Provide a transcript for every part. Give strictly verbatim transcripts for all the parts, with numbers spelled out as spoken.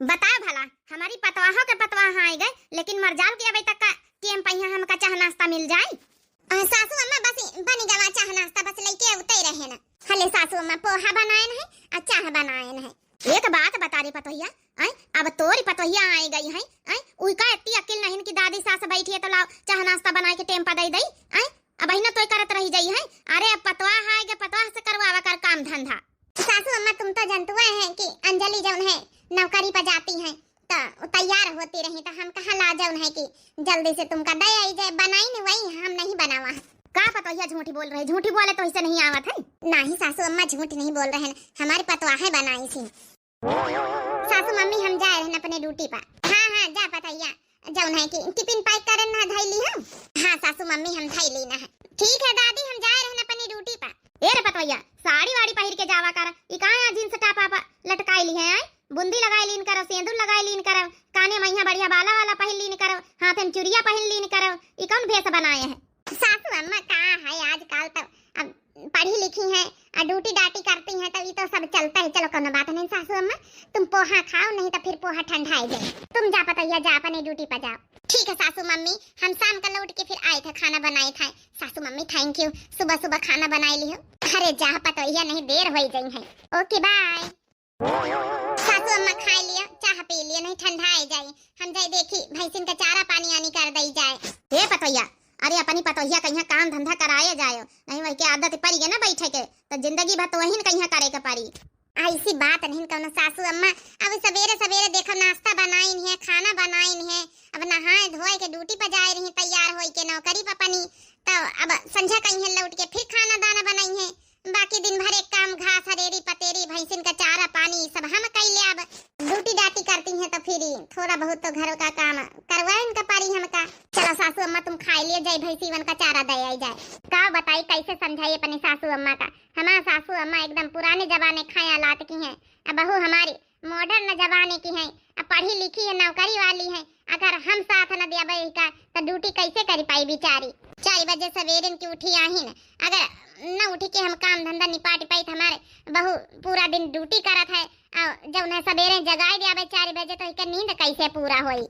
बताओ भला, हमरी पतवाहो के पतवाह आइ गए, लेकिन मर जाओ कि अबे तक का टेम पइहाँ हमका चाह नाश्ता मिल जाए। अ, सासू अम्मा, बस बनी गवा चाह नाश्ता, बस लइके उतै रहे न। हले सासू अम्मा, पोहा बनाएन है, अ, चाह बनाएन है। एक बात बता रे पतोहिया, आय, अब तोरी पतोहिया आइ गई है, आय, उइका इतनी अकिल नहीं कि दादी सास बैठी है तो लाओ चाह नाश्ता बनाए के टेम पर दे दई, आय, अब ही ना तोय करत रहि जाई है। अरे अब पतवाह आइ गए, पतवाह से करवावा कर काम धंधा। सासू अम्मा, तुम तो जनतुआ है कि अंजलि जौन है नौकरी पर जाती है, तो तैयार होती रही, तो हम कहाँ ला जौन है कि जल्दी से तुमका दे आई जाए, बनाई नहीं वही, हम नहीं बनावा है। का पतोहिया झूठी बोल रही, झूठी बोले तो इसे नहीं आवत है। नहीं सासू अम्मा, झूठ नहीं बोल रहे हैं, हमारी पतवाह है बनाई सी। सासू मम्मी, हम जाए रहन अपने ड्यूटी पर। हाँ हाँ, जा पतोहिया, जौन है कि टिफिन पैक करन ना धैली हम। हाँ सासू मम्मी, हम धैली ना है। ठीक है दादी, हम जाए रहन अपनी ड्यूटी पर। ए रे पतोहिया, साड़ी वाड़ी पहिर के जावा कर, ई कहाँ यहाँ जींस टॉप आप लटकाई ली है, आय? बुंदी लगाई लीन करो, सेंदूर लगाई लीन करो, काने में यहाँ बढ़िया बाला वाला पहिन लीन करो, हाथ में चुरिया पहिन लीन करो, ई कौन भेष बनाए है? सासू अम्मा का है, आजकल तो अब पढ़ी लिखी हैं और ड्यूटी डाटी करती हैं, तो ये तो सब चलता है। चलो, कोनो बात नहीं सासू अम्मा, तुम पोहा खाओ, नहीं तो फिर पोहा ठंडाई जाए। तुम जा पतोहिया, जा अपने ड्यूटी पर जाओ। ठीक है सासू मम्मी, हम शाम का लौट के फिर आए थे, खाना बनाए थे। सासू मम्मी, thank you, सुबह सुबह खाना बनाए लियो। अरे जा पतोहिया, नहीं देर हो जाई है। OK, bye। सासू अम्मा, खाए लियो, चाह पी लियो, नहीं ठंडा आ जाए। हम जाए देखी भैंसिन का चारा पानी आनी कर दई जाए। हे पतोहिया, अरे अपनी पतोहिया कहिया काम धंधा कराए जायो, नहीं वही के आदत पड़ी गई ना बैठे के, तो जिंदगी भर तो वही न कहिया करे के पड़ी। ऐसी बात नहीं कौनो सासू अम्मा, अब सवेरे सवेरे देखो नाश्ता बनाइन है, खाना बनाइन है, अब नहाए धोए के ड्यूटी पर जाए रही, तैयार होई के नौकरी पर अपनी, तो अब संझा कहीं है लौट के फिर खाना दाना बनाई है। बाकी दिन भर एक काम, घास हरेरी पतेरी, भैंसिन का चारा पानी, ई सब हम कई ले। अब ड्यूटी डाटी करती हैं तो फिर ई थोड़ा बहुत तो घरों का काम करवाइन का पारी हमका। चलो सासू अम्मा, तुम खाए लिए जाए, भैंसीवन का चारा दे आई जाए। का बताई, कैसे समझाई अपनी सासू अम्मा का? हमार सासू अम्मा एकदम पुराने जमाने खाया लात की हैं, अब बहू हमारी मॉडर्न जमाने की हैं, अब पढ़ी लिखी है, नौकरी वाली हैं। अगर हम साथ न दिया का तो ड्यूटी कैसे करी पाई बेचारी? चार बजे सवेरे की उठी आहिन, अगर न उठी के हम काम धंधा निपाट पाई तो हमारे बहू पूरा दिन ड्यूटी करत है। और जब उन्हें सवेरे जगाए दिया चार बजे, तो इनके नींद कैसे पूरा होई?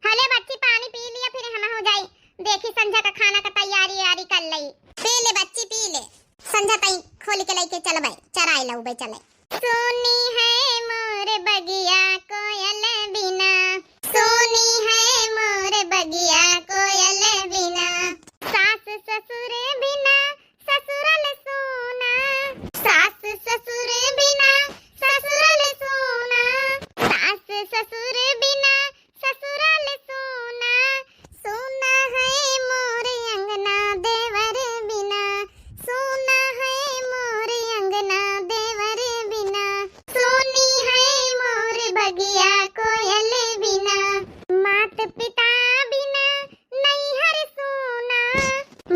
हले बच्ची, पानी पी लिया, फिर हम हो जाई, देखी संझा का खाना का तैयारी यारी कर लई। पी ले बच्ची, पी ले, संझा तई खोल के लेके चलबे, चराए लउबे चले। सोनी है मोर बगिया कोयल बिना, सोनी है मोर बगिया कोयल बिना, सास ससुर बिना ससुरल सोना, सास ससुर बिना ससुरल सोना, सास ससुर बिना ससुरल सोना, सोना है मोर अंगना देवर बिना, सोना है मोर अंगना देवर बिना, सोनी है मोर बगिया कोयल बिना, मात पिता बिना नैहर सोना,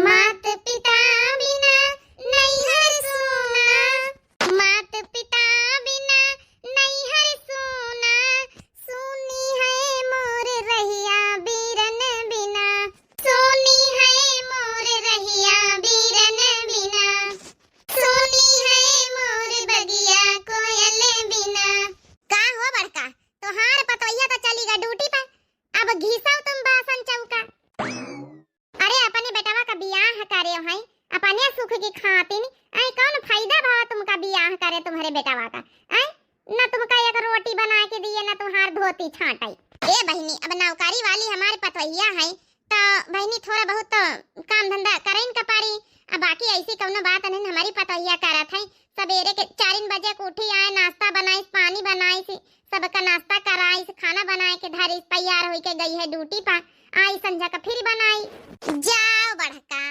मात पिता बिना नैहर सोना, मात पिता बिना नैहर सोना, सोनी है मोर रहिया बीरन बिना, सोनी है मोर रहिया बीरन बिना, सोनी है मोर बगिया कोयल बिना। का हो बड़का, तोहार पतोहिया तो चली गई ड्यूटी पर, अब घिसाओ तुम बासन चौका। अरे अपने बेटवा का बियाह करे हैं, अपने सुख की खातिन, ऐ कौन फायदा भवा तुमका बियाह करे तुम्हारे बेटवा का? ऐ न तुमका एक रोटी बना के दिए, न तुम्हार धोती छाटे। ए बहिनी, अब नौकरी वाली हमारे पतोहिया है, तो बहिनी थोड़ा बहुत तो काम धंधा करेन का पारी। अब बाकी ऐसी कौनो बात नहीं, हमारी पतोहिया करत है, सवेरे के चारिन बजे के उठी आए, नाश्ता बनाइस, पानी बनाइस, सबका नाश्ता कराइस, खाना बनाए के धरिस, तैयार होई के गई है ड्यूटी पर, आई संझा का फिर बनाई। जाओ बड़का,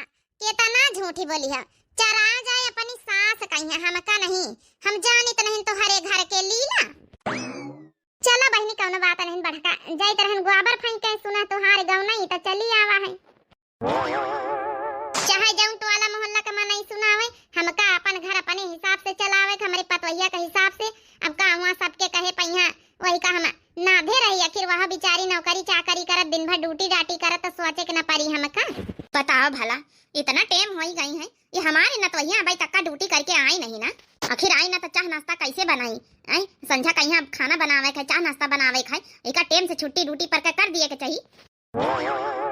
केतना झूठी बोली है, चरा जाए अपनी सास कहिया, हमका नहीं, हम जानित नहीं तोहरे घर के लीला। चला बहिनी, कौनो बात नहीं बड़का, जाइत रहन गोबर फेंक के सुना तोहार गौनई तो चली आवा है। चाहे जौन टोला मोहल्ला के मनई सुनावे, हमका अपन घर अपने हिसाब से चलावे के, हमरे पतोहिया के हिसाब से। अब का हुआ सबके कहे पइहा, वही का हम नाधे रही, आखिर वह बेचारी नौकरी चाकरी करत, दिन भर ड्यूटी डाटी करत, तो सोचे के ना परी हमका। बताओ भला, इतना टेम होई गई है, ये हमारे नतवैया अबे तक का ड्यूटी करके आई नहीं ना, आखिर आई ना तो चाह नाश्ता कैसे बनाई? आई संझा अच्छा, कहिया खाना बनावे के, चाह नाश्ता बनावे के, एका टेम से छुट्टी ड्यूटी पर के कर दिए के चाही।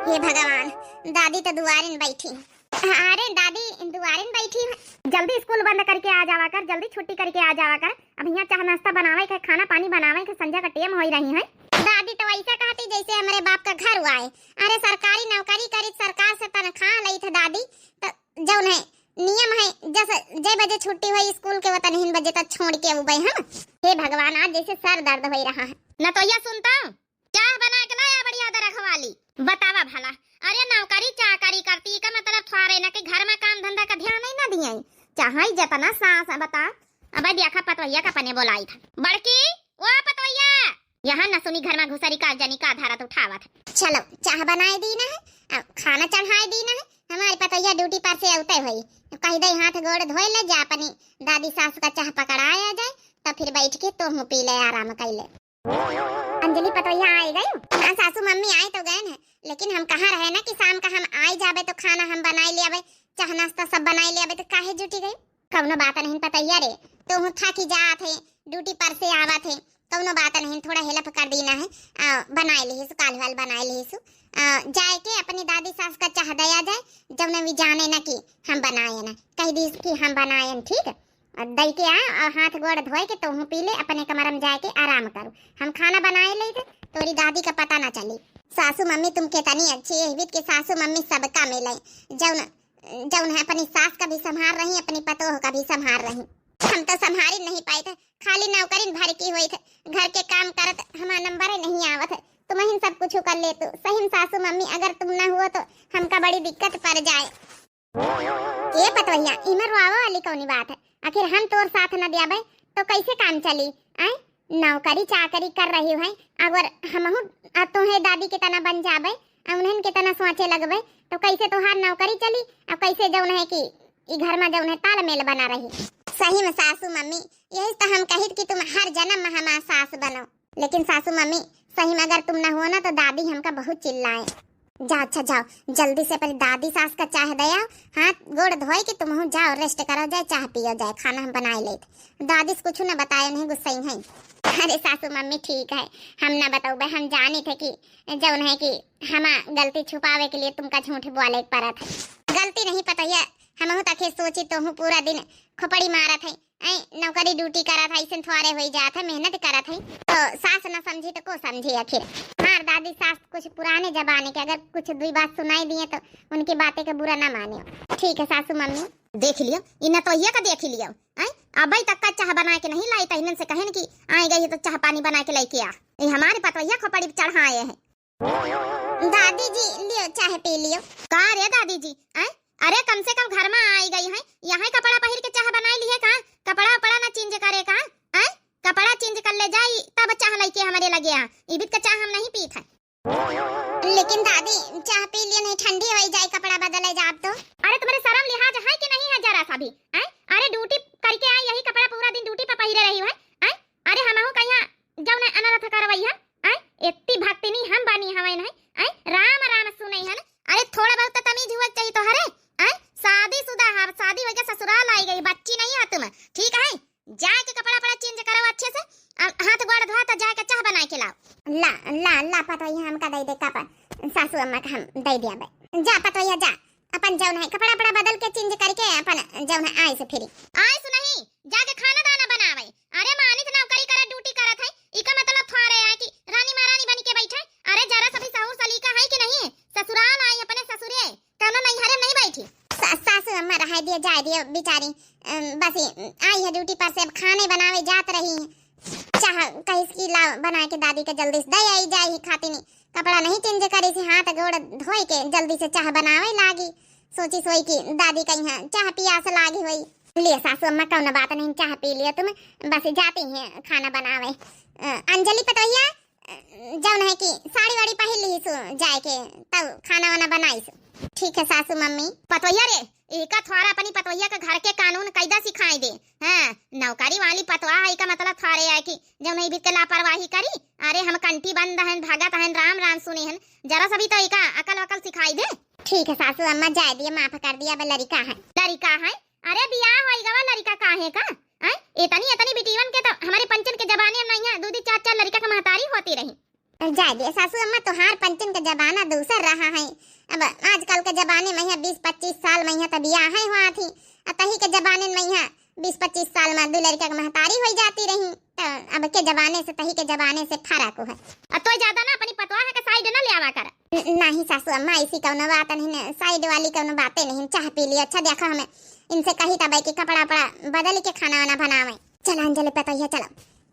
हे भगवान, दादी तो दुआरिन बैठी। अरे दादी, दुआरिन बैठी है। जल्दी स्कूल बंद करके आ जावा कर, जल्दी छुट्टी करके आ जावा कर। अब यहाँ चाह नाश्ता बनावे के, खाना पानी बनावे के, संझा का टेम होई रही है। दादी तो ऐसा कहती जैसे हमरे बाप का घर हुआ है। अरे सरकारी नौकरी करी, सरकार से तनख्वाह लई थे दादी, तो जौन है नियम है, जस जे बजे छुट्टी होई स्कूल के, वतनहिन बजे तक छोड़ के उबे हम। हे भगवान, आज जैसे सर दर्द होई रहा है। न तो यह सुनता, चाह बना के लाया बढ़िया दरख वाली। बतावा भला, अरे नौकरी चाकरी करती का मतलब थोड़े न कि घर में काम धंधा का ध्यान ही न दिए। चाहे जतना सास है, बता। अब देखा पतोहिया का पने बोलाई था। बड़की, ओ पतोहिया, यहाँ न सुनी घर में घुसरी का जनी का धरत उठावत। चलो, चाह बनाए दी ना है, अब खाना चढ़ाए दी ना है। हमारे पतोहिया ड्यूटी पर से औते होई, कह दे हाथ गोड़ धोए ले जा, अपनी दादी सास का चाह पकड़ाया जाए, तब फिर बैठ के तोहू पी ले, आराम कैले। अंजलि पतोहिया आए गए? हाँ सासू मम्मी आए तो गए हैं, लेकिन हम कहा रहे ना कि शाम का हम आए जाबे तो खाना हम बनाए ले आबे, चाह नाश्ता सब बनाए ले आबे, तो काहे जुटी गई? कौनो बात नहीं पतोहिया रे, तोहू थकी जात है, ड्यूटी पर से आवत है, कौनो बात नहीं, थोड़ा हेल्प कर दीना है, आ, बनाए लिहिसु, काल वाल बनाए लिहिसु, आ, जाए के अपनी दादी सास का चाह दया जाए, जब न भी जाने ना कि हम बनाए ना, कह दी कि हम बनाए न, ठीक है? और दई के आ और हाथ गोड़ धोए के तोहू पी ले, अपने कमरा में जाए के आराम करू, हम खाना बनाए ले थे, तोरी दादी का पता ना चली। सासू मम्मी तुम कितनी अच्छी है, हिबित के सासू मम्मी सबका मिले, जौन जौन है अपनी सास का भी संभाल रही, अपनी पतोह का भी संभाल रही। हम तो संभाल ही नहीं पाए थे, खाली नौकरी भर की हुई थे, घर के काम करत हमारा नंबर ही नहीं आवत है। तुम ही सब कुछ कर ले तू, सही में सासू मम्मी अगर तुम ना हुआ तो हमका बड़ी दिक्कत पड़ जाए। ए पतोहिया, इमर रोआवे वाली कौनी बात है? आखिर हम तोर साथ न देबे तो कैसे काम चली? आए, नौकरी चाकरी कर रही है, अगर हमहू आ तोहे दादी के तना बन जाबे, आ उन्हन के तना सोचे लगबे, तो कैसे तोहार नौकरी चली, और कैसे जौन है कि ई घर में जौन है तालमेल बना रही। सही में सासू मम्मी, यही तो हम कहित कि तुम हर जन्म में हमार सास बनो। लेकिन सासू मम्मी, सही में अगर तुम ना हो ना तो दादी हमका बहुत चिल्लाए। जा, अच्छा जाओ, जल्दी से अपनी दादी सास का चाह दे आओ, हाथ गोड़ धोए के तुमहू जाओ, रेस्ट करो जाए, चाह पियो जाए, खाना हम बनाए लेत। दादी से कुछ ना बताए, नहीं गुस्साई हैं। अरे सासू मम्मी ठीक है, हम ना बतौबे, हम जानी थे कि जौन है कि हमा गलती छुपावे के लिए तुमका झूठ बोले के पड़त है। गलती नहीं पतोहिया, हमहू तखे सोची तोहू पूरा दिन खोपड़ी मारत है, ऐ नौकरी ड्यूटी करत है, ऐसन थोड़े होई जात है, मेहनत करत है, तो सास न समझी तो को समझी आखिर। हमार दादी सास कुछ पुराने जमाने के, अगर कुछ दुई बात सुनाई दिए तो उनकी बातें का बुरा ना मानियो। ठीक है सासू मम्मी। देख लियो, इ नतोहिया का देख लियो, ऐ अबे तक का चाह बना के नहीं लाई, तहिनन से कहेन कि आए गई है तो चाह पानी बना के लेके आ। ये हमारे पतोहिया खोपड़ी पे चढ़ाए है। दादी जी, लियो, चाह पी लियो। का रे दादी जी, आय? अरे, कम से कम घर में आई गई है, यहाँ कपड़ा पहिर के चाह बनाई ली है का? कपड़ा उपड़ा ना चेंज करे का? आय? कपड़ा चेंज कर ले जाई, तब चाह लइके हमरे लगे आ। इबित का चाह हम नहीं पीत है। लेकिन दादी, चाह पी लियो, नहीं ठंडी होई जाए, कपड़ा बदले जाब तो। अरे, तुम्हारे शर्म लिहाज है कि नहीं है जरा सा भी? आय? अरे, ड्यूटी करके आई, यही कपड़ा पूरा दिन ड्यूटी पे पहिरे रही है। आय? अरे, हमहू कहिया जौन अनर्थ करवई है, आय? एत्ती भक्तिनी हम बनी हवै नहीं, आय? राम राम सुनै हन। अरे, थोड़ा बहुत तो तमीज हुआ चाहिए तोहरे, आय? शादीशुदा है, शादी होइके ससुराल आई गई, बच्ची नहीं है तुम, ठीक है? जाए के कपड़ा पड़ा चेंज करो अच्छे से, अ, हाथ गोड़ धोआ तो जाए के चाह बना के लाओ। ला, ला, ला, पतोहिया हमका दे दे कप, सासू अम्मा का हम दे दिया बे। जा पतोहिया जा, अपन जौन है कपड़ा पड़ा बदल के चेंज करके अपन जौन है आइस फिरी। आइस नहीं, जाके खाना दाना बनावे। अरे मानित नौकरी करे, ड्यूटी करत है, इका मतलब थोड़े है कि रानी महारानी बन के बैठे। अरे जरा सा भी सहूर सलीका है कि नहीं? ससुराल आई अपने ससुरे, कौनो नैहरे में नहीं बैठी। सा-, सासू अम्मा रहे दियो, जाए दियो बेचारी, अम, बस ई आई है ड्यूटी पर से, अब खाने बनावे जात रही। चाह कहिस की ला बना के दादी के जल्दी से दे आई जाए ही खातिनी। कपड़ा नहीं चेंज करी से हाथ गोड़ धोए के जल्दी से चाह बनावे लागी। सोची सोई की दादी कहीं चाह पियास लागी होई। लिए सासू अम्मा कौनो बात नहीं, चाह पी लियो तुम, बस जाती हैं खाना बनावे। अ, अंजलि पतोहिया, अ, जौन है कि साड़ी वाड़ी पहिर ली सु जाए के, तब खाना वाना बनाई सु। ठीक है सासू मम्मी। पतोहिया रे, एका थोड़ा अपनी पतोहिया के घर के कानून कायदा सिखाए दे। हाँ, नौकरी वाली पतोहा है, का मतलब थोड़े है कि जौन है बीत के लापरवाही करी। अरे हम कंठी बंद हन, भगत हन, राम राम सुने हन, जरा सा भी तो एका अकल वकल सिखाई दे। ठीक है सासू अम्मा, जाए दिए, माफ कर दिया, अब लड़िका है। लड़िका है? अरे बियाह होई गवा, लड़िका काहे का? आय, इतनी, इतनी बिटियन के तो हमरे पंचन के जमाने में यहाँ दू दू चार चार लड़का के महतारी होती रही। जाए दे सासू अम्मा, तोहार पंचन के जमाना दूसर रहा है। अब आजकल के जमाने में यहाँ बीस पच्चीस साल में यहाँ तो बियाह है हुआ थी, आ तही के जमाने में यहाँ बीस पच्चीस साल में दू लड़का के महतारी हो जाती रही। तो अब के जमाने से, तही के जमाने से फर्क है। और तो ज्यादा ना अपनी पतवाह के side ना ले आवा कर। न-, नहीं सासू अम्मा, ऐसी कौनो बात नहीं न, side वाली कौनो बातें नहीं। चाह पी लियो। अच्छा देखो, हमें इनसे कही तब कि कपड़ा उपड़ा बदल के खाना वाना बनावे। चलो अंजलि पतोहिया, चलो,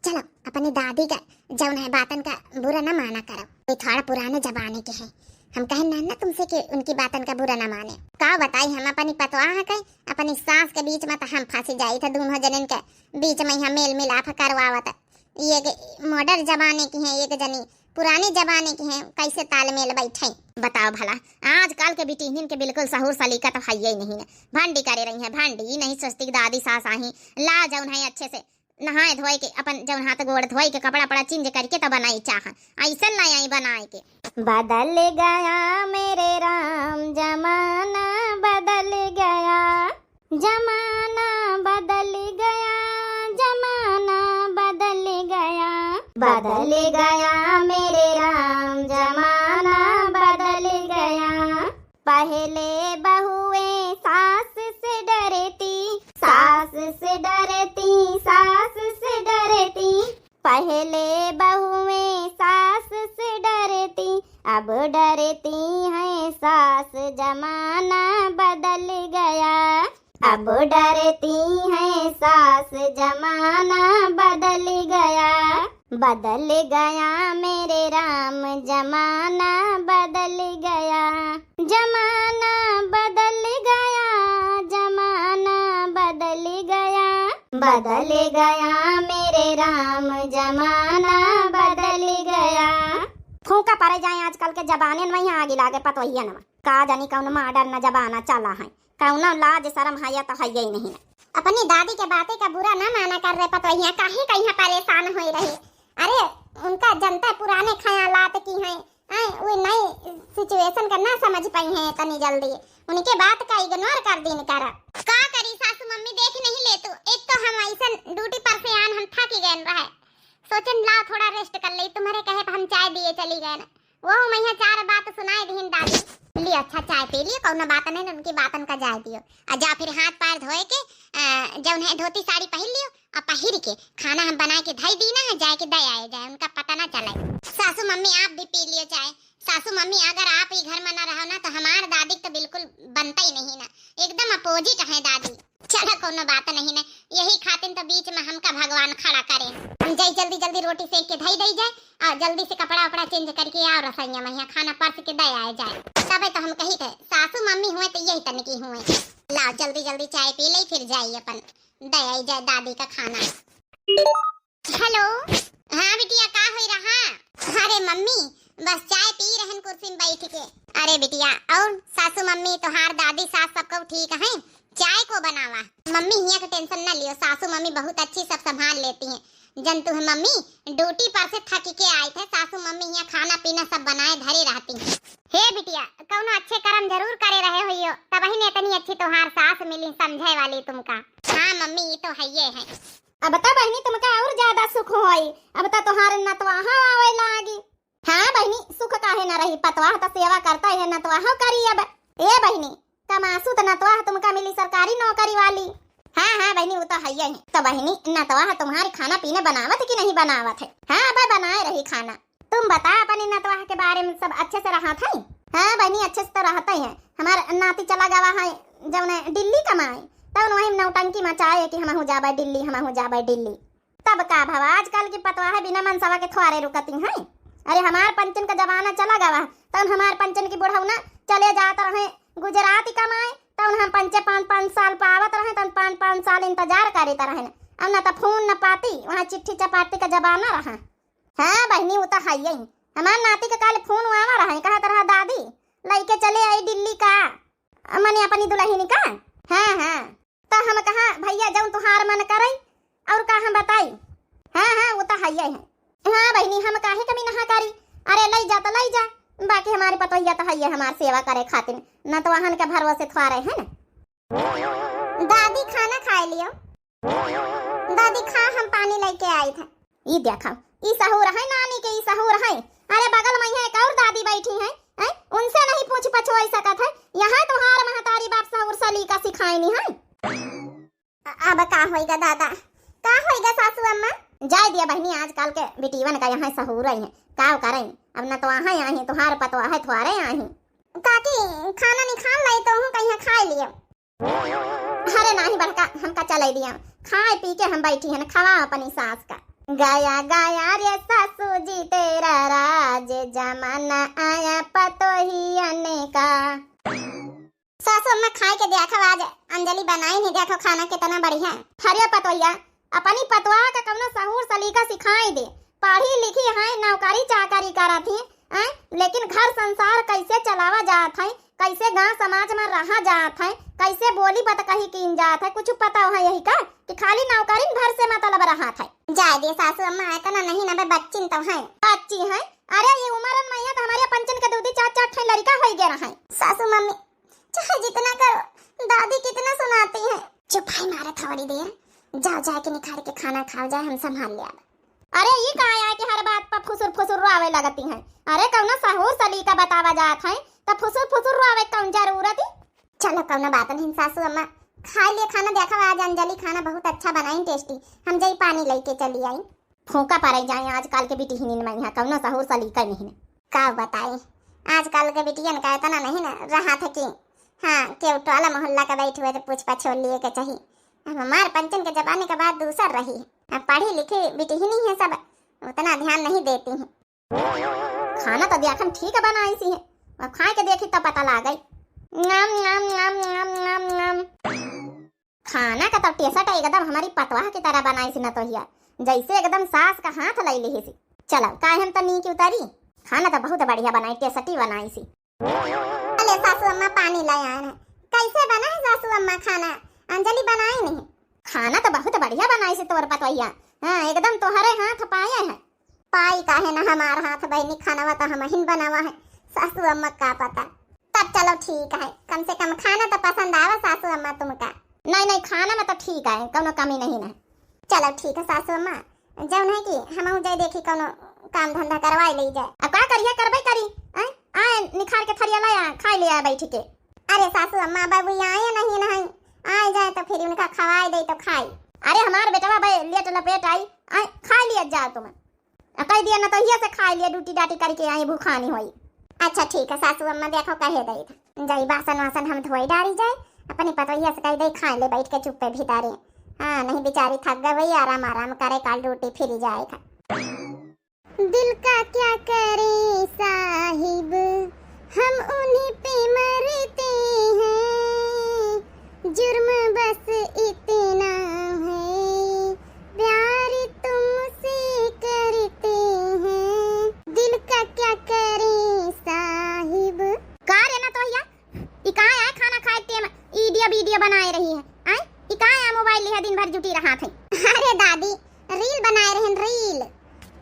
चलो, अपनी दादी का जौन है बातन का बुरा ना माना करो। ये थोड़ा पुराने जमाने के हैं, हम कहे ना, ना तुमसे कि उनकी बातन का बुरा ना माने। का बताई हम अपनी पतवाह के, अपनी सास के बीच में तो हम फंसी जाई थे, दोनों जनन के बीच में यहाँ मेल मिलाप करवावत। ये एक modern जमाने की हैं, एक जनी पुराने जमाने की हैं, कैसे तालमेल बैठे? बताओ भला, आजकल के बिटिहनिन के बिल्कुल सहूर सलीका तो है ही नहीं है। भंडी करे रही हैं, भंडी, ई नहीं सोचती कि दादी सास आही, ला जौन है अच्छे से नहाए धोए के, अपन जौन हाथ गोड़ धोए के, कपड़ा पड़ा change करके तो बनाई चाह, ऐसन ना आई बनाए के। बदल गया मेरे राम जमाना, बदल गया जमाना, बदल गया जमाना, बदल गया, बदल गया मेरे राम जमाना, बदल गया। पहले बहुएं सास से डरती, सास से डरती, सास से डरती। पहले बहुएं सास से डरती, अब डरती हैं सास, जमाना बदल गया। अब डरती हैं सास, जमाना बदल गया। बदल गया मेरे राम, जमाना बदल गया। जमाना बदल गया, जमाना बदल गया। बदल गया मेरे राम, जमाना बदल गया। फूंका परे जाए आजकल के जमाने में, यहाँ आगी लागे पतोहिया नमा। का जानी कौन modern जमाना चला है, कौनो लाज शरम हया तो हइये ही नहीं। अपनी दादी के बातें का बुरा ना माना कर रे पतोहिया, काहे का यहाँ परेशान होई रही? अरे उनका जनता पुराने ख्यालात की हैं, आए, वो नई situation का ना समझ पाई हैं इतनी जल्दी। उनके बात का ignore कर दीन कर। का करी सासू मम्मी, देख नहीं ले तू, एक तो हम ऐसन duty पर से आन हम थकी गए रहे, सोचन लाओ थोड़ा rest कर ले, तुम्हारे कहे पर हम चाय दिए चली गए ना। वो मैया चार बात सुनाए दीन दादी। लियो अच्छा चाय पी लियो, कौनो बात नहीं, उनकी बातन का जाए दियो। आ जा फिर हाथ पैर धोए के, अ, जौन है धोती साड़ी पहिर लियो, आ पहिर के खाना हम बनाए के धई दीना है, जाए के दे आए जाए, उनका पता ना चले। सासू मम्मी आप भी पी लियो चाय। सासू मम्मी अगर आप ही घर में ना रहो ना तो हमार दादी तो बिल्कुल बनता ही नहीं ना, एकदम opposite है दादी। चला कौनो बात नहीं ना, यही खातिर तो बीच में हमका भगवान खड़ा करे। हम जाई जल्दी जल्दी रोटी सेक के धई दई जाए, आ जल्दी से कपड़ा उपड़ा change करके आओ रसोइया में, यहाँ खाना परस के दे आए जाए। तबे तो हम कही थे सासू मम्मी हुए तो यही तनकी हुए। लाओ जल्दी जल्दी चाय पी ले, फिर जाई अपन दे आई जाए दादी का खाना। Hello। हाँ बिटिया, का होई रहा? अरे मम्मी, बस चाय पी रहन कुर्सी में बैठ के। अरे बिटिया, और सासू मम्मी, तोहार दादी सास सब कऊ ठीक हैं? चाय को बनावा। मम्मी हिया के tension ना लियो, सासू मम्मी बहुत अच्छी सब संभाल लेती हैं। जन तू है मम्मी, duty पर से थक के आई थे, सासू मम्मी हिया खाना पीना सब बनाए धरे रहती हैं। हे बिटिया, कौनो अच्छे कर्म जरूर करे रहे होइयो, तबही ने इतनी अच्छी तोहार सास मिली समझे वाली तुमका। हाँ मम्मी, ये तो है, ये है। अब त बहिनी तुमका और ज्यादा सुख होई, अब त तोहार नतवाहा आवे लागी। हाँ बहिनी, सुख काहे न रही, पतवाह त सेवा करता है, नतवाहो करी। अब ए बहिनी, कमासु त नतवाह तुमका मिली सरकारी नौकरी वाली। हाँ हाँ बहिनी, वो तो है ही। तो बहिनी, नतवाह तुम्हारी खाना पीने बनावत कि नहीं बनावत है? हाँ अब बनाए रही खाना। तुम बता, अपनी नतवाह के बारे में सब अच्छे से रहत है? हाँ बहिनी, अच्छे से तो रहते हैं। हमार नाती चला गवा है जौने दिल्ली कमाए, तौन वही नौटंकी मचाए कि हमहू जाबे दिल्ली, हमहू जाबे दिल्ली। तब का भवा, आजकल की पतवाह बिना मनसवा के थ्वारे रुकती हैं? अरे हमार पंचन का जमाना चला गवा, तौन हमार पंचन की बुढ़ौना चले जात रहे गुजरात कमाए, तौन हम पंचे पाँच पाँच साल पावत रहे, तौन पाँच पाँच साल इंतजार करत रहे। अब न त फोन न पाती, वहाँ चिट्ठी चपाटी का जमाना रहा। हाँ बहिनी, वो तो है ही। हमार नाती के काल फोन आवा रहा, कहत रहा, "दादी, लइके चले आई दिल्ली का, मने अपनी दुल्हन का।" हाँ हाँ, तो हम कहा, "भैया, जौन तुहार मन करे, और का हम बताई?" हाँ हाँ, वो तो है ही। हाँ बहिनी, हम काहे कमी नहा करी, अरे लई जा तो लई जा, बाकी हमारी पतोहिया तो है ही हमार सेवा करे खातिर, नतवाहन के भरोसे थ्वारे है ना। दादी, खाना खाए लियो। दादी खा, हम पानी लइके आइत है। ई देखा, ई सहूर है नानी के, ई सहूर है। अरे बगल में यहाँ एक और दादी बैठी है, हैं? उनसे नहीं पूछ पछोई सकत है। यहाँ तुम्हार महतारी बाप सहूर सलीका सिखाइनी है। अ-, अब का होइगा दादा, का होइगा सासू अम्मा? जाए दिया बहिनी, आजकल के बिटियवन का यहाँ सहूर ही है, का करें? अब न तो आहे आही, तुहार पतवा है, थुआरे आही। काकी, खाना निकाल लाई तो हूँ कहीं खाए लियो। अरे नाही बड़का, हमका चले दिया, खाए पी के हम बैठी हैं, खवा अपनी सास का। गया गया रे सासू जी तेरा राज, जमाना आया पतोहियन का। सासू अम्मा खाए के देखो, आज अंजलि बनाई नहीं, देखो खाना कितना बढ़िया। अरे पतोहिया, अपनी पतवा का कौनो सहूर सलीका सिखाई दे, पढ़ी लिखी है, नौकरी चाकरी करत ही, हैं? लेकिन घर संसार कैसे चलावा जात है, कैसे गांव समाज में रहा जात है, कैसे बोली बतकही कीन जात है, कुछ पता है यही का कि खाली नौकरी भर से मतलब रहत है? जाए दे सासू अम्मा, इतना नहीं ना बे, बच्चिन तो है। बच्ची है? अरे ये उम्रन में है तो हमारे पंचन के दूधी चार चार ठे लड़का हो गया है। सासू मम्मी, चाहे जितना करो, दादी कितना सुनाती है। चुप है मारा थोड़ी देर, जाओ जाके निखार के खाना खाओ जाए, हम संभाल ले अब। अरे ई का आया कि हर बात पर फुसुर फुसुर रोवे लगती हैं? अरे कौनो सहूर सलीका बतावा जात है, तो फुसुर फुसुर रोवे कौन जरूरत है? चलो कौनो बात नहीं सासू अम्मा, खाए लिए खाना, देखा आज अंजलि खाना बहुत अच्छा बनाई, टेस्टी। हम जाई पानी लेके चली आई। फूंका पड़े जाए आजकल के बिटिहनिन में, यहाँ कौनो सहूर सलीका नहीं है। का बताई, आजकल के बिटियन का इतना नहीं ना रहा था कि हाँ, केहू टोला मोहल्ला का बैठ हुए तो पूछ पछोल लिए के चाहिए। अब हमार पंचन के जमाने का बात दूसर रही। अब पढ़ी लिखी बिटिहनी है सब, उतना ध्यान नहीं देती हैं। खाना तो देखन ठीक बनाई सी है, अब खाए के देखी तो पता लागे। नाम, नाम, नाम, नाम, नाम, नाम। खाना का तो टेस्ट एकदम हमारी पतवाह की तरह बनाई सी न तो हिया, जैसे एकदम सास का हाथ लाई ली सी। चलो, काहे हम तो नीक उतारी, खाना तो बहुत बढ़िया बनाई, टेस्टी बनाई सी। अले सासू अम्मा पानी ले आए हैं। कैसे बना है सासू अम्मा खाना? अंजलि बनाई नहीं। खाना तो बहुत बढ़िया बनाई से तोर पतोहिया। हाँ, एकदम तोहरे हाथ पाए है। पाई काहे ना हमार हाथ बहिनी, खानवा तो हमहिन बनावा है। सासू अम्मा का पता। तब चलो ठीक है, कम से कम खाना तो पसंद आवा सासू अम्मा तुमका। नहीं, नहीं, खाना में तो ठीक है, कौनो कमी नहीं ना। चलो ठीक है सासू अम्मा, जौन है कि हमहू जाए देखी कौनो काम धंधा करवाए ले जाए। अब का करिए, करबे करी, आए, आए निखार के थरिया लाया, खाए ले आए बैठ के। अरे सासू अम्मा, बाबू आए नहीं ना, आए जाए तो फिर उनका खवाए दे तो खाई। अरे हमार बेटवा बे लेट लपेट आई, आए खा लिया जाओ तुम। आ कह दिया ना तो हिया से खाए लिया, ड्यूटी डाटी करके आई भूखानी होई। अच्छा ठीक है सासू अम्मा, देखो कहे दे जाई, बासन वासन हम धोई डारी जाए, अपनी पतोहिया से कह दे खाए ले बैठ के चुप्पे भीतरे। हाँ, नहीं बेचारी थक गई, आराम आराम करे, काल ड्यूटी फिर जाए खा। दिल का क्या करें साहिब, हम उन्हीं पे मरते हैं, जुर्म बस इतना है, प्यार तुमसे करते हैं। दिल का क्या करें साहिब। का रे ना तो भैया, ई का आए खाना खाए टेम ईडियो वीडियो बनाए रही है? आए, ई का आए मोबाइल लिहे दिन भर जुटी रहा थे? अरे दादी, रील बनाए रहन रील।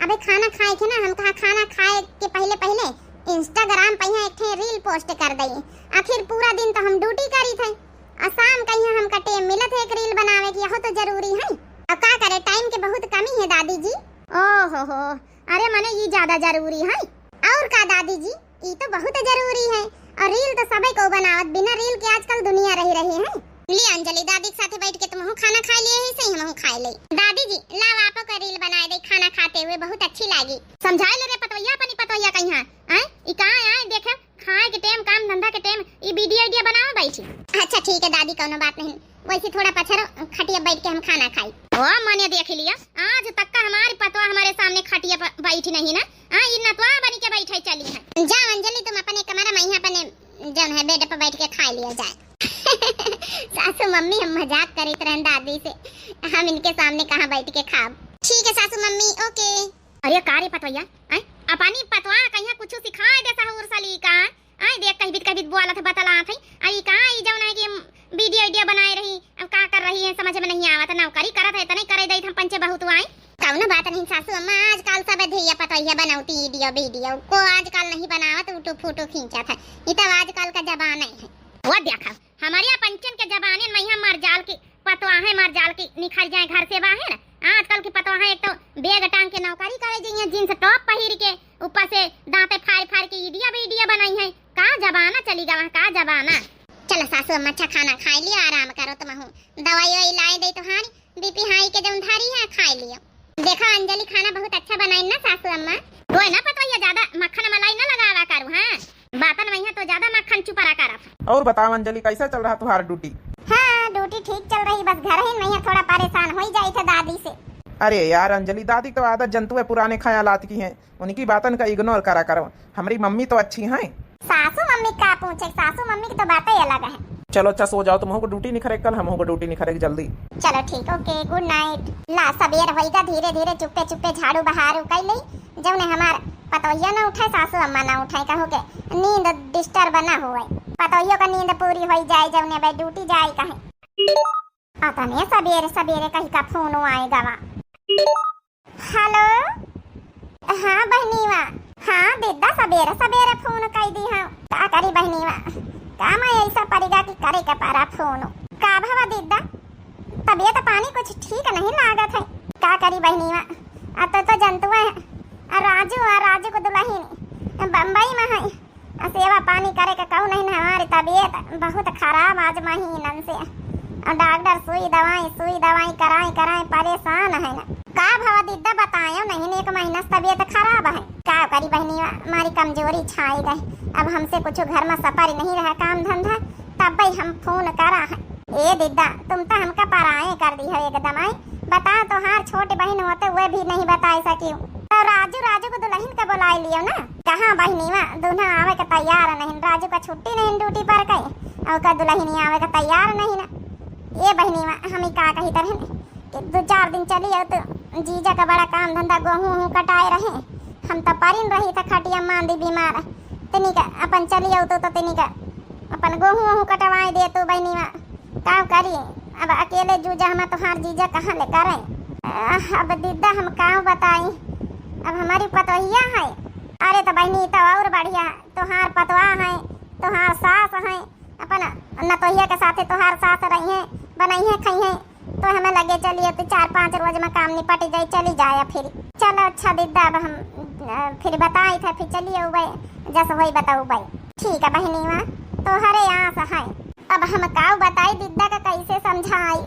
अबे खाना खाए के ना, हम कहा खाना खाए के पहले पहले Instagram पे यहाँ एक ठे रील पोस्ट कर दई। आखिर पूरा दिन तो हम ड्यूटी करी थे, और शाम का यहाँ हमका टेम मिलत है एक रील बनावे की, यहो तो जरूरी है। अब का करे, टाइम के बहुत कमी है दादी जी। ओ हो हो, अरे मने ये ज्यादा जरूरी है। और का दादी जी, ई तो बहुत जरूरी है। और रील तो सबे को बनावत, बिना रील के आजकल दुनिया रही रही है। ले अंजलि, दादी के साथे बैठ के तुमहू खाना खाए लिए है, सही हमहू खाए ले। दादी जी, लाओ आपो का रील बनाए दे खाना खाते हुए, बहुत अच्छी लागी। समझाए ले रे पतोहिया, अपनी पतोहिया कहीं, हाँ? आए, ई कहाँ आए, देखे, खाए के टेम, काम धंधा के टेम, ई वीडियो वीडियो बनावे बैठी। अच्छा ठीक है दादी, कौनो बात नहीं, वैसे थोड़ा पछरो खटिया बैठ के हम खाना खाई। ओ मने देख लिया, आज तक का हमारी पतवा हमारे सामने खटिया पर बैठी नहीं ना, हाँ, ई नतवा बनी के बैठे चली है। जा अंजलि, तुम अपने कमरा में यहाँ अपने जौन है बेड पर बैठ के खा लिया जाए। सासू मम्मी, हम मजाक करीत रहन दादी से, हम इनके सामने कहाँ बैठ के खाब। ठीक है सासू मम्मी, ओके। अरे का रे पतवैया, आय, अपनी पतवा कहिया कुछ सिखाए दे सहूर सलीका, आय देख कहीं बीत कहीं बीत बोलत है, बतलात है, आई का ई जौन है कि वीडियो वीडियो बनाए रही, अब का कर रही है, समझ में नहीं आवत। नौकरी करत है, इतने करे देत हम पंचे बहुत आए। कौनो बात नहीं सासू अम्मा, आजकल सब धिया पतोहिया बनौती वीडियो वीडियो को आजकल नहीं बनावत, उटू फूटू खींचत है। ये तो आजकल का जमाना है। वो देखा, हमारे पंचन के जमाने में यहाँ मरजाल की पतवाहें, मरजाल की निखर जाए घर से बाहर, आजकल की पतोहा एक तो बैग टांग के नौकरी करे जइहैं, जींस टॉप पहिर के, ऊपर से दांते फाड़ फाड़ के इडिया बीडिया बनाइहैं। का जमाना चली गवा, का जमाना। चलो सासू अम्मा, अच्छा खाना खाइ लियो, आराम करो तुमहू। दवाई ववाई लाइ देई तोहार, बीपी हाई के जउन धरी है, खाइ लियो। देखो अंजलि खाना बहुत अच्छा बनाइन ना सासू अम्मा। तोहे ना पतोहिया ज्यादा मक्खन मलाई ना लगावा करू, हाँ? बातन मइहाँ तो ज्यादा मक्खन चुपरा करत है। और बताओ अंजलि, कैसा चल रहा तुम्हारा ड्यूटी? हाँ, ड्यूटी ठीक चल रही, बस घर ही मइहाँ थोड़ा परेशान होइ जाई थे दादी से। अरे यार अंजलि, दादी तो आदत जनतू है, पुराने ख्यालात की हैं, उनकी बातन का ignore करा करो। हमरी मम्मी तो अच्छी हैं। सासू मम्मी का पूछे, सासू मम्मी की तो बातें अलग है। चलो अच्छा सो जाओ, तुमहू को ड्यूटी निखरे कल, हमहू को ड्यूटी निखरे जल्दी। चलो ठीक, OK, good night। ला सबेर होइगा, धीरे धीरे चुप्पे चुप्पे झाड़ू बहारू कइ ले, जउने हमार पतोहिया ना उठाए, सासू अम्मा ना उठाए, कहूँ के नींद disturb ना होए, पतोहियो का नींद पूरी होइ जाए, जउने भाई ड्यूटी जाए कहे। अतने सबेरे सबेरे कही का फोन आए गवा। हेलो, हाँ बहिनीवा, हाँ दीदा, सबेरे सबेरे फोन कइ दी हाँ। का करी बहिनीवा, काम ऐसा परिगा कि करे के परा फोन। का भवा दीदा, तबियत पानी कुछ ठीक नहीं लागत है। का करी बहिनीवा, आ तो, तो जनतुआ है, आ राजू, आ राजू को दुल्हन बम्बई में है। आ सेवा पानी करे के कहू नहीं न, हमारी तबियत बहुत खराब आज महीनन से। आ डॉक्टर सुई दवाई, सुई दवाई कराई, कराई परेशान है न। का भवा दीदा बतायो नहीं, एक महीना से तबियत खराब है। का करी बहिनिया, हमारी कमजोरी छाई गई। अब हमसे कुछ घर में सपर नहीं रहा काम धंधा, तब भाई हम फोन करा है। ए दीदा, तुम तो हमका पराए कर दी हो एकदम। आई बताओ, तोहार छोटी बहिन होते हुए भी नहीं बताए सकी। तो राजू, राजू को दुल्हन का बुलाए लियो ना। कहाँ बहिनीवा, दूल्हा आवे के तैयार नहीं, राजू का छुट्टी नहीं ड्यूटी पर के, और का दुल्हनिया आवे के तैयार नहीं ना। ए बहिनीवा, हम ही का कही तरह कि दो चार दिन चली आओ तो जीजा का बड़ा काम धंधा, गोहूँ वहूँ कटाए रहे, हम तो परिन रही था खटिया मांदी बीमार, तनी का अपन चली आओ तो, तो तनी का अपन गोहूँ वहूँ कटवाए दे तू बहिनीवा। का करी, अब अकेले जूझा हम तोहार जीजा कहाँ ले करे। आह, अब दीदा हम का बताई, अब हमारी पतोहिया है। अरे तो बहिनी, तो और बढ़िया, तोहार पतवा है, तोहार सास है, अपन नतोहिया के साथे तोहार सास रही है, बनई है, खाई है, तो हमें लगे चलिए तो चार पाँच रोज में काम निपट जाए, चली जाए फिर। चलो अच्छा दीदा, अब हम, अ, फिर बताई था, फिर चलिए उबे, जस होई बताऊ बे। ठीक है बहिनीवा, तोहरे आस है। अब हम काऊ बताई दीदा का कैसे समझाई।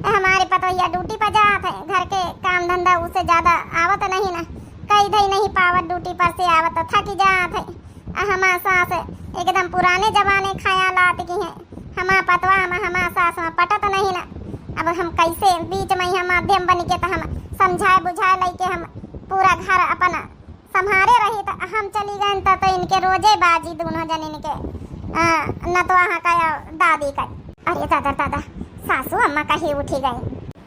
हमारे पतोहिया ड्यूटी पर जात है, घर के काम धंधा उसे ज्यादा आवत नहीं ना, कई धई नहीं पावत, ड्यूटी पर से आवत तो थकी जात है। आ हमार सास एकदम पुराने जमाने ख्यालात की है, हमार पतवा हम हमार सास में पटत नहीं ना। अब हम कैसे बीच में यहाँ माध्यम बन के तो हम समझाए बुझाए लइके हम पूरा घर अपन संभारे रही, त हम चली गए त, त इनके रोजे बाजी दोनों जनिन के, आ, नतवा हाँ का दादी का। अरे दादा, दादा, सासू अम्मा कहीं उठी गई।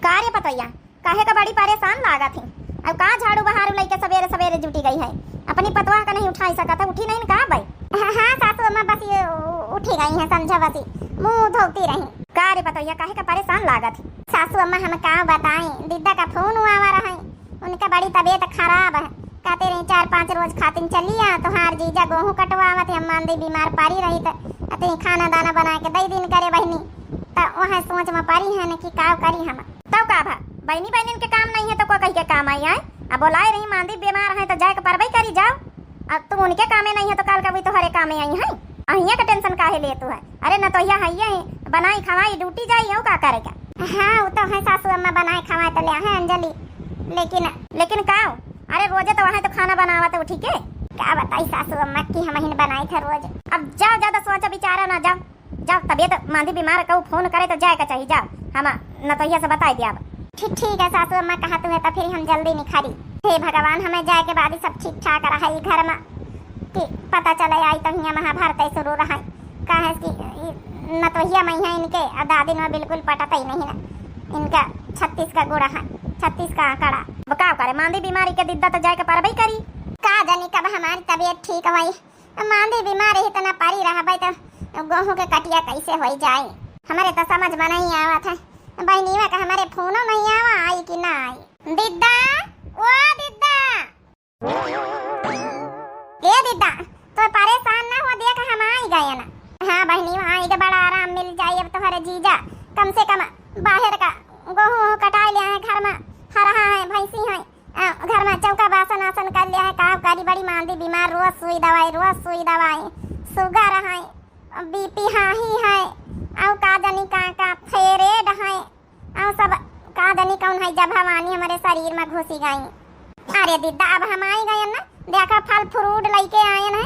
का रे पतोहिया, काहे का बड़ी परेशान लागत ही? अब का झाड़ू बहारू लइके सबेरे सबेरे जुटी गई है? अपनी पतवा का नहीं उठाई सकत है, उठी नहीं का बई? हाँ, हाँ, सासू अम्मा बस ये उ-, उठी गई है, समझा बस ये मुँह धोती रही। का रे पतोहिया, काहे का परेशान लागत ही? सासू अम्मा हम का बताई, दीदा का फोन हुआ रहा है, उनका बड़ी तबीयत खराब है, कहते रही चार पाँच रोज खातिन चली आ, तोहार जीजा गोहूँ कटवावत है, अम्मा दी बीमार पड़ी रही त अतई खाना दाना बना के दई दिन करे बहिनी। त वह सोच में पड़ी है न कि का करी हम। तब का भा, बहिनी बहिनिन के काम नहीं है तो कोई कही के काम आई है? अब बोलाए रही मांदी बीमार है तो जाए के परबई करी, जाओ। अब तुम उनके कामे नहीं है तो काल का भी तोहरे कामे आई है। अहिया का टेंशन काहे लेतू है? अरे नतोहिया है ये, बनाई खवाई ड्यूटी जाई, यहू का करे का? हाँ, वो तो है सासू अम्मा, बनाए खवाए तो ले है अंजलि, लेकिन लेकिन का? अरे रोजे तो वहाँ तो खाना बनावत है उठी के। का बताई सासू अम्मा कि हम ही बनाई था रोज। अब जाओ, ज्यादा सोचा विचारा ना, जाओ, जाओ, तबियत मांदी बीमार कहू फोन करे तो जाए का चाहिए, जाओ, हम नतोहिया से बताई दिया अब। ठीक, ठीक है सासू अम्मा, कहा तू है तो फिर हम जल्दी निखरी। हे भगवान, हमें जाए के बाद ही सब ठीक ठाक रहा ई घर में, कि पता चले आई तो हियाँ महाभारत शुरू रहा। काहे कि ई नतोहिया मइहाँ इनके आ दादिन में बिल्कुल पटत ही नहीं ना। इनका छत्तीस का गुड़ा है, छत्तीस का आंकड़ा। अब का करे, मांदी बीमारी के दिद्दा तो जाए के परबई करी। का जानी कब हमारी तबीयत ठीक होई। मांदी बीमारी इतना परी रहबे तो गोहूँ के कटिया कैसे होई जाए, हमरे तो समझ में नहीं आवत है। बहिनीवा का हमारे फोनो नहीं आवा, आई कि ना आई। दिद्दा, ओ दिद्दा। ए दिद्दा, तो परेशान ना हो, देख हम आई गए ना। हाँ बहिनी, आई के बड़ा आराम मिल जाई अब तोहरे जीजा। कम से कम बाहर का गोहूँ वोहूँ कटाई ले आए, घर में हर ऐसी हैं, अ, घर मा चौका बासन आसन कर लिया है, का करी, बड़ी मांदी बीमार, रोज सुई दवाई, रोज सुई दवाई, sugar है, BP हाही है, अउ का जानी का का thyroid है, अउ सब का जानी कौन है, जब भवानी हमरे शरीर मा घुसी गई। अरे दिद्दा, अब हम आई गयन ना, देखा फल fruit लइके आयन है,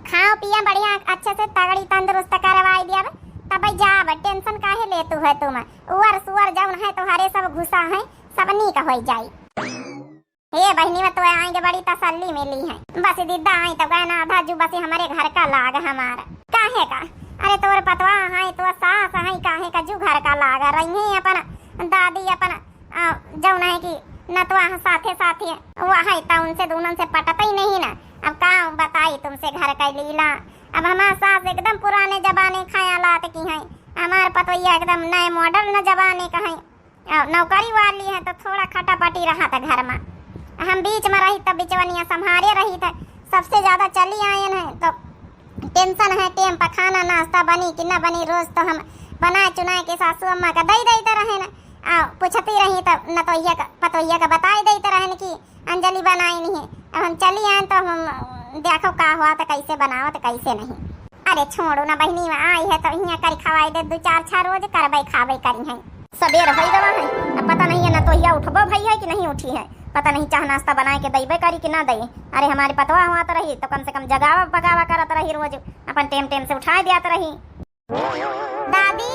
खाओ पिया बढ़िया अच्छे से तगड़ी तंदुरुस्त करवाई दिया, तब जाब, tension काहे लेतू है तुम, उअर सुअर जौन है तोहरे सब घुसा है, सब नीक होई जाई। हे बहिनी, में तो आएंगे बड़ी तसल्ली मिली है। बस दिद्दा आई तो गए ना आधा जू, बस हमरे घर का लाग हमार। काहे का? अरे तोर पतवा है, तोर सास है, काहे का जू घर का लाग रही है अपन दादी अपन, आ, जौन है कि नतवा है साथे साथे वो है तो उनसे दोनों से पटत ही नहीं ना। अब का बताई तुमसे घर का लीला। अब हमार सास एकदम पुराने जमाने खाया लात की है, हमार पतोहिया एकदम नए modern न जमाने का है। अ, नौकरी वाली है तो थोड़ा खटापटी रहत है घर मा। हम बीच मा रही तब बिचवनिया संभारे रही थे, सबसे ज्यादा चली आयन है तो tension है, टेम पर खाना नाश्ता बनी कि ना बनी, रोज तो हम बनाए चुनाए के सासू अम्मा का दई देते रहे न, आ, पूछती रही तब नतोहिया का पतोहिया का बताई देते रहे न कि अंजलि बनाई नहीं है। अब हम चली आयन तो हम देखो का हुआ तो कैसे बनावत कैसे नहीं। अरे छोड़ो ना बहिनी, आई है तो हियाँ करी खवाई दे, दो चार छह रोज करबे खाबे करी है। सबेर होई गवा है, अब पता नहीं है नतोहिया उठबो भई है कि नहीं उठी है, पता नहीं चाह नाश्ता बनाए के दइबे करी कि ना दई। अरे हमारी पतवा हुआ तो रही तो कम से कम जगावा पकावा करत रही, रोज अपन टेम टेम से उठाए दियात रही। दादी,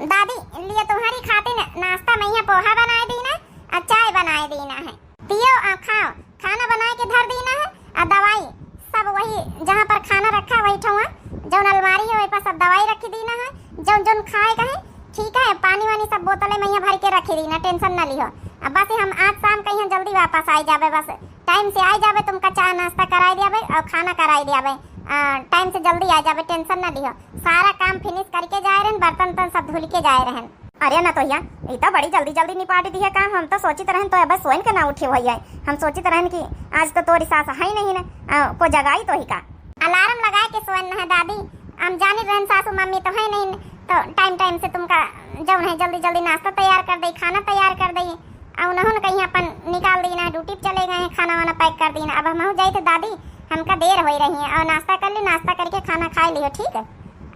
दादी, लियो तुम्हारी खातिर नाश्ता में यहाँ पोहा बनाए दीना और चाय बनाए दीना है। पियो आ खाओ, खाना बनाए के धर दीना है, आ दवाई सब वही जहाँ पर खाना रखा है वही ठौआ, जौन अलमारी है वही पर सब दवाई रखी दीना है, जौन जौन खाए का है, ठीक है, पानी वानी सब बोतले में यहाँ भर के रखी दीना, tension ना लिहो। अब बस हम आज शाम का यहाँ जल्दी वापस आई जाबे, बस time से आई जाबे, तुमका चाय नाश्ता कराई दियाबे और खाना कराई दियाबे, आ, time से जल्दी आई जाबे, tension ना लिहो। सारा काम finish करके जाए रहन, बर्तन उर्तन सब धुल के जाए रहन। अरे नतोहिया, ई तो बड़ी जल्दी जल्दी निपाट दिहे काम। हम तो सोचित रहन तो अबे सोइन के ना उठे होइए। हम सोचित रहन कि आज तो तोरी सास है ही नहीं ना, आ, को जगाई तो ही का। Alarm लगाए के सोइन है दादी, हम जानित रहन सासू मम्मी तो है नहीं, तो time time से तुमका जौन है जल्दी जल्दी नाश्ता तैयार कर दई, खाना तैयार कर दई, और उन्होंने कहीं अपन निकाल दीना, duty पे चले गए हैं, खाना वाना pack कर दीना। अब हम जाइत है दादी, हमका देर होई रही है, और नाश्ता कर ली, नाश्ता करके खाना खाए लियो, ठीक है?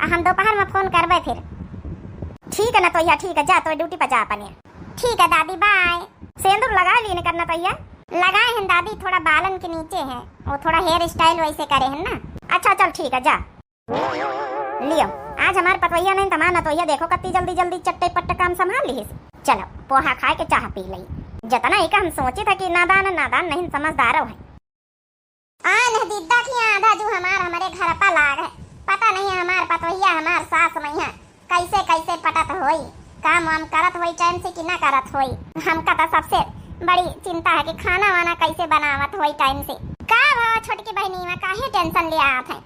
आ हम दोपहर में phone करबे फिर। ठीक है नतोहिया, ठीक है, जा तो duty पर जा अपने। ठीक है दादी, bye। सेंदूर लगा ली न करना तोहिया? लगाए हैं दादी, थोड़ा बालन के नीचे है, वो थोड़ा hair style वैसे करे हैं ना। अच्छा चल ठीक है, जा। लियो, आज हमार पतोहिया नहीं तमार नतोहिया, देखो कत्ती जल्दी जल्दी चट्टे पट्टे काम संभाल लिहिस। चलो पोहा खाए के चाह पी लई। जतना एका हम सोचित है कि नादान नादान नहीं, समझदार है। आन दिद्दा की आधा जू हमार हमरे घर पर लाग है। पता नहीं हमार पतोहिया हमार सास मैया कैसे कैसे पटत होई, काम वाम करत होई time से कि ना करत होई। हमका तो सबसे बड़ी चिंता है कि खाना वाना कैसे बनावत होई time से। का भवा छोटकी बहिनी मा, काहे tension ले आत है?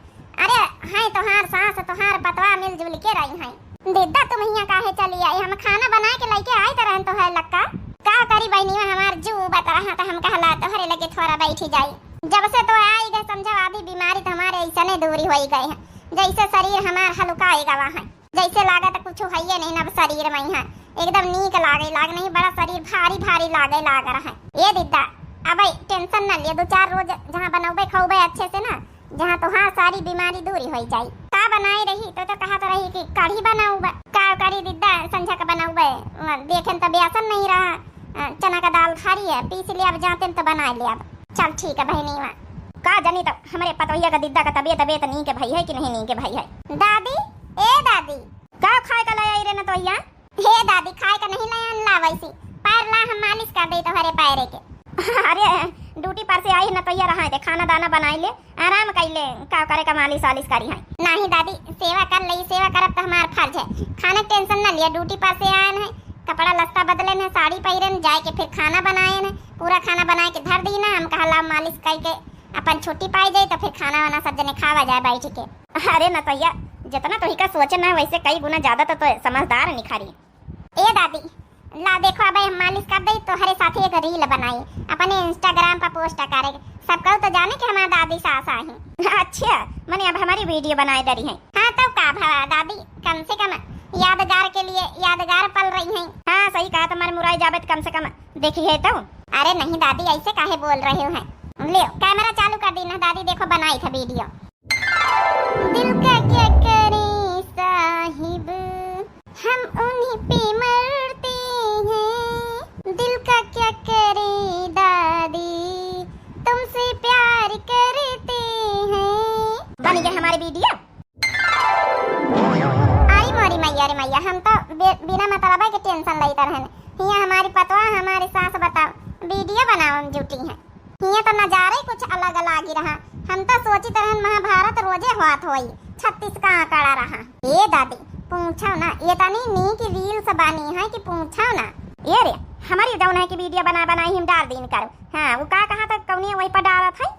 अरे, हैं तोहार सास, तोहार पतवा मिलजुल के रही हैं। दिद्दा, तुम हियां काहे चली आई? हम खाना बना के लइके आई त रहन तोहार लक्का। का करी बहिनी, हमार जू उबत रहा त हम कहला तोहरे लगे थोड़ा बैठी जाई। जब से तो आई गए समझा, आधी बीमारी तो हमारे ऐसने दूरी होई गए हैं, जैसे शरीर हमार हल्का आई गवा है, जैसे लागत कुछ हइये नहीं अब शरीर में है, एकदम नीक लागे लाग नहीं, बड़ा शरीर भारी भारी लागे लाग रहा है। ए दिद्दा, अब tension न लिए, दो चार रोज जहाँ बनौबे खौबे अच्छे से ना, जहाँ तोहार सारी बीमारी दूरी होई जाई। का बनाए रही? तो, तो कहत रही कि कढ़ी बनाउबे। का करी दिद्दा, संझा का बनाउबे। देखेन त बेसन नहीं रहा, अ, चना का दाल धरी है, पीस लियाब, जातेन त बनाए लियाब। चल ठीक है बहिनी मा। का जानी त हमरे पतोहिया का दिद्दा का तबियत, तबियत नीक भई है कि नहीं नीक भई है। दादी, ए दादी। का खाए का ले आई रे नतोहिया? हे दादी, खाए का नहीं लायन, ला वैसी। पैर ला, हम मालिश कर दे तोहरे पैरे के। अरे, duty पर से आई है नतोहिया, रहा दे, खाना दाना बनाई ले, आराम कर ले, का करे का मालिश वालिश करी है। नहीं दादी, सेवा कर ले, सेवा करब तो हमार फर्ज है। खाने के tension ना लिया, duty पर से आयन है, कपड़ा लत्ता बदलेन है, साड़ी पहिरेन, जाए के फिर खाना बनाएन है, पूरा खाना बनाए के धर दीना, हम कहा ला मालिश करके अपन छुट्टी पाई जाई तो फिर खाना वाना सब जने खावा जाए बैठ के। अरे नतोहिया, जितना तोहिका सोचे ना वैसे कई गुना ज्यादा तो, तो समझदार निखारी। ए दादी, ला देखो, अब हम मालिश कर दई, तोहरे साथे एक reel बनाई, अपने Instagram पर post करे, सब कहू तो जाने कि हमार दादी सास आई। अच्छा, मने अब हमारी video बनाए डरी है। हाँ, तब का भवा दादी, कम से कम यादगार के लिए यादगार पल रही हैं। हाँ, सही कहा, तुम्हारे मुराई जाबे तो कम से कम देखी है तो। अरे नहीं दादी, ऐसे काहे बोल रहे हो हैं? ले, कैमरा चालू कर दी ना दादी, देखो बनाई था वीडियो। दिल का क्या करें साहिब, हम उन्हीं पे मरते हैं। दिल का क्या करें दादी, तुमसे प्यार करते हैं। बन गए हमारे वीडियो। आई मोरी मैया रे मैया, हम तो बे-, बिना मतलबा के टेंशन लेत रहन। हियां हमारी पतवा, हमारी सास बताओ, वीडियो बनावे में जुटी हैं। हियां तो नजारे कुछ अलग लागी रहा। हम तो सोचित रहन महाभारत रोजे होत होई, छत्तीस का आंकड़ा रहा। ए दादी, पूछो ना, ये तनी नीक reels बानी है कि पूछो ना। ये रे, हमारी जौन है कि वीडियो बना बनाई हम डाल दीन करो। हाँ, वो का कहा था कौनिया वही पर डालत है।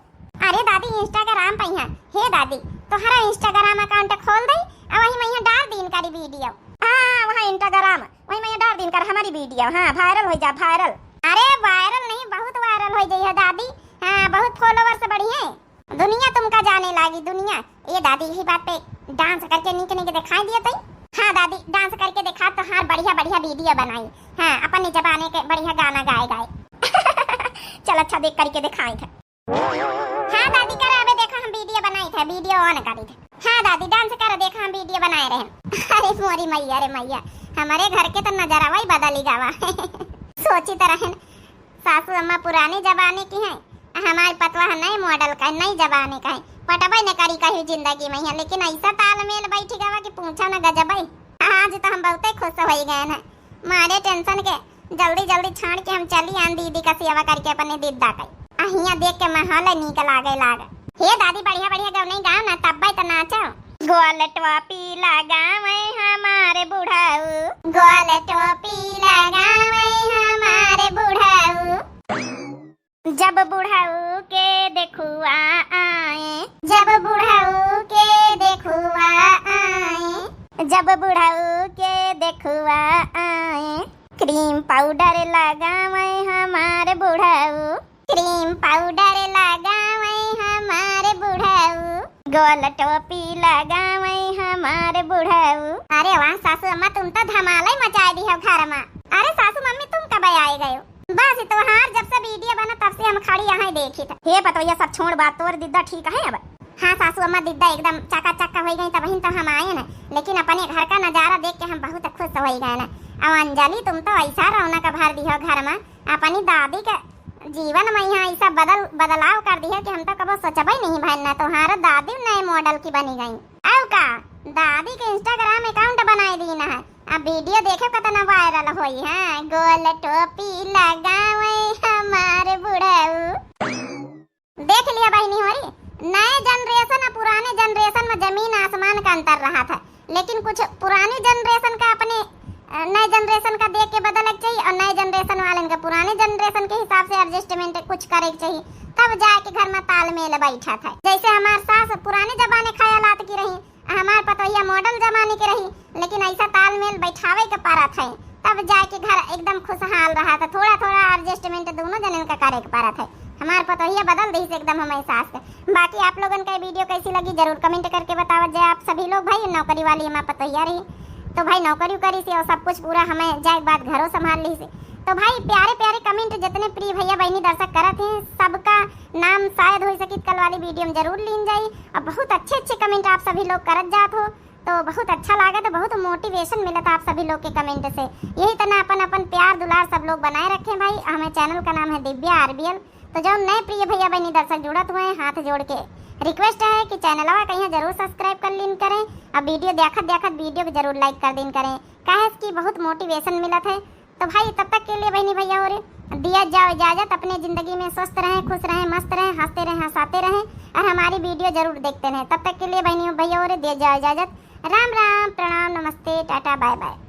अरे दादी, Instagram पे है। हे दादी, तोहरा Instagram account खोल दे, आ वही में यहाँ डाल दीन करी वीडियो। हाँ, वहाँ Instagram, वही में यहाँ डाल दीन कर हमारी वीडियो। हाँ, viral हो जा, viral। अरे viral नहीं, बहुत viral हो जाई है दादी। हाँ, बहुत followers बढ़िए, दुनिया तुमका जाने लागी, दुनिया। ये दादी, यही बात पे dance करके नीक नीक दिखाई दिए तई। हाँ दादी, dance करके दिखा, तोहार बढ़िया बढ़िया वीडियो बनाई। हाँ, अपने जमाने के बढ़िया गाना गाए गाए। चल अच्छा, देख करके दिखाई थे। हाँ दादी, कर अबे देखा हम वीडियो बनाई थे, वीडियो on करी थे। हाँ दादी, dance कर देखा हम वीडियो बनाए रहे। अरे मोरी मैया रे मैया, हमारे घर के तो नजरवा ही बदली गवा। सोचित रहन सासू अम्मा पुराने जमाने की हैं, हमारे पतवा है नए model का, नई जमाने का है। पटबे न करी कहीं जिंदगी में है, लेकिन ऐसा तालमेल बैठ गवा कि पूछा न गजबे। आज तो हम बहुते खुश हो गए हैं, मारे tension के जल्दी जल्दी छाड़ के हम चली आन दीदी का सेवा करके अपने दीदा का। आ हियां देख के माहौल नीक लागे लाग। हे दादी, बढ़िया बढ़िया गौनई गाओ ना, तब्बे तो नाचो। गोल टोपी लगावे हमारे बुढ़ऊ, गोल टोपी लगावे हमारे बुढ़ऊ। जब बुढ़ऊ के देखुआ आए, जब बुढ़ऊ के देखुआ आए, जब बुढ़ऊ के देखुआ आए, cream powder लगावे हमार बुढ़ऊ, cream powder लगावे हमार बुढ़ऊ, गोल टोपी लगावे हमार बुढ़ऊ। अरे वाह सासू अम्मा, तुम तो धमाल ही मचाए दी हो घर में। अरे सासू मम्मी, तुम कब आए गए हो? बस तोहार जब से वीडियो बना तब से हम खड़ी यहाँ देखी था। हे पतोहिया, सब छोड़ बात, तोर दिद्दा ठीक है अब? हाँ सासू अम्मा, दिद्दा एकदम चकाचक हो गई, तबहिन तो हम आए न, लेकिन अपने घर का नजारा देख के हम बहुत खुश हो गए न। अब अंजलि, तुम तो ऐसा रौनक भर दी हो घर में, अपनी दादी के जीवन में यहाँ ऐसा बदल बदलाव कर दी है कि हम तो कबो सोचबे नहीं भैन न, तुम्हारा दादी नए model की बनी गई। अब का, दादी के Instagram account बनाए दी न है, अब वीडियो देखो कितना viral होई है, गोल टोपी लगावे हमार बुढ़ऊ। देख लिया बहिनी होरी, नए generation और पुराने generation में जमीन आसमान का अंतर रहा था, लेकिन कुछ पुरानी generation का अपने, अ, नए generation का देख के बदले के चाहिए और नए generation वालन का पुराने generation के हिसाब से adjustment कुछ करे के चाहिए, तब जाके घर में तालमेल बैठा था। जैसे हमार सास पुराने जमाने ख्यालात की रही, हमार पतोहिया model जमाने के रही, लेकिन ऐसा तालमेल बैठावे के परत है, तब जाके घर एकदम खुशहाल रहा था। थोड़ा थोड़ा adjustment दोनों जनन का करे के परत है। हमार पतोहिया बदल दी से एकदम हमारे सास के। बाकी आप लोगन का वीडियो कैसी लगी जरूर comment करके बतावत जाए आप सभी लोग। भाई नौकरी वाली हमार पतोहिया रही, तो भाई नौकरी करी से और सब कुछ पूरा हमें जाए के बाद घरों संभाल ली से। तो भाई प्यारे प्यारे comment जितने प्रिय भैया बहनी दर्शक करत हैं, सबका नाम शायद हो सकित कल वाली वीडियो में जरूर लीन जाई। और बहुत अच्छे अच्छे comment आप सभी लोग करत जात हो, तो बहुत अच्छा लागत, बहुत motivation मिलत आप सभी लोग के comment से। यही तरह अपन अपन प्यार दुलार सब लोग बनाए रखें भाई। हमें channel का नाम है दिव्या आरबीएल। तो जो नए प्रिय भैया बहनी दर्शक जुड़त हुए हैं, हाथ जोड़ के request है कि चैनलवा कहीं जरूर subscribe कर लीन करें। अब वीडियो देखत देखत वीडियो को जरूर like कर दीन करें, काहे कि बहुत motivation मिलत है। तो भाई तब तक के लिए बहनी भैया होरे दिया जाओ इजाजत, अपने जिंदगी में स्वस्थ रहें, खुश रहें, मस्त रहें, हंसते रहें, हंसाते रहें और हमारी वीडियो जरूर देखते रहें। तब तक के लिए बहनी भैया होरे दिया जाओ इजाजत। राम राम, प्रणाम, नमस्ते, टाटा, बाय बाय।